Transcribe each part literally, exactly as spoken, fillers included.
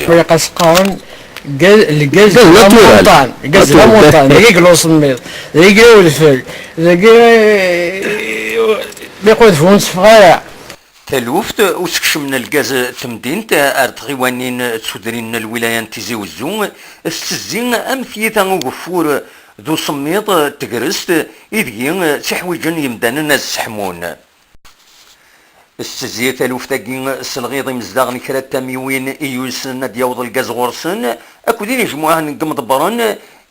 Ilaq ad s-qqaren gaz, lgaz de la montagne, gaz de la montagne, dagi yella usemmiḍ, dagi yella udfel, dagi, eh, mi qud ur netteffeɣ ara. Taluft usekcem n lgaz n temdint ar tɣiwanin d tudrin n lwilaya n Tizi Wezzu tettezzi am tyita ugeffur d usemmiḍ n tegrest ideg ttiḥwiǧen yimdanen ad sseḥmun. Tettezzi taluft-agi s lɣiḍ imezdaɣ n kra n tamiwin i yuysen ad d-yaweḍ lgaz ɣur-sen akked inejmuɛen n yimḍebbren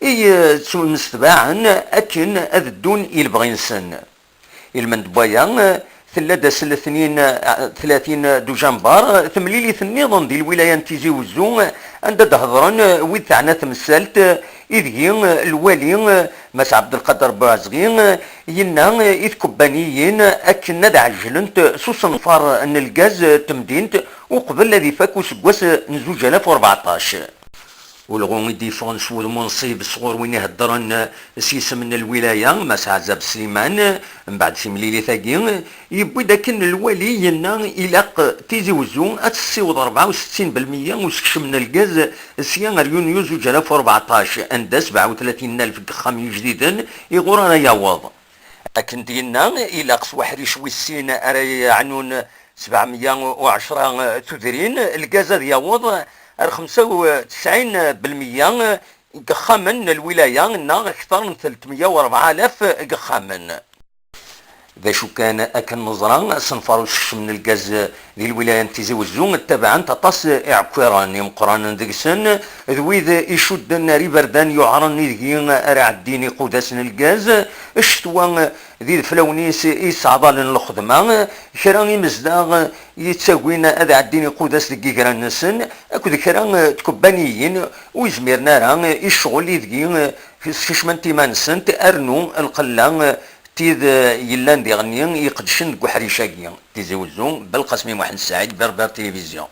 i, eh, ttemsetbaɛen akken ad ddun i lebɣi-nsen. Ilmend n waya, eh, tella-d ass n letnin, eh, tlatin dujember, eh, temlilit nniḍen di lwilaya n Tizi Wezzu, eh, anda d-hedren, eh, wid teɛna temsalt, eh, ideg, eh, lwali, eh, Mass Ɛebdelqader Buɛezɣi, eh, yenna, eh, i tkubbaniyin akken ad ɛejlent s usenfar n lgaz, eh, n temdint uqbel ad ifak useggas, eh, n zuǧ alaf u rbeɛṭac. Ulɣu i d-yeffɣen s wudem unṣib sɣur win iheddren s yisem n lwilaya, Mass Ɛezzab Sliman, mbeɛd timlilit-agi, yewwi-d akken lwali yenna ilaq Tizi Wezzu ad tessiweḍ rebɛa u settin belmeyya usekcem n lgaz sya ar yunyu zuǧ alaf u rbeɛṭac, anda sebɛa u tlatin alef n yexxamen ijdiden iɣur ara yaweḍ. Akken d-yenna, ilaq s weḥric wis sin ara yeɛnun sebɛemya u ɛecra tudrin, lgaz ad yaweḍ ar xemsa u tesɛin belmeyya n yexxamen n lwilaya neɣ kter n tletmeyya u rebɛa alaf n yexxamen. D acu kan, akken neẓra, asenfar usekcem n lgaz di lwilaya n Tizi Wezzu ttabaɛen-t aṭas iɛekkiren, imeqqranen deg-sen d wid icudden ar iberdan yuɛren ideg ara ɛeddin iqudas n lgaz, ccetwa d ideflawen-is i yesseɛḍalen lxedma, kra imezdaɣ yettagin ad ɛeddin iqudas deg yiger-nsen, akked kra n tkebbaniyin ur zmiren ara i ccɣel ideg skecment iman-nsent, rnu lqella tid yellan diɣenni iqeddcen deg uḥric-agi. Tizi Wezzu, Belqasmi Muḥend Saɛid, Berber Télévision.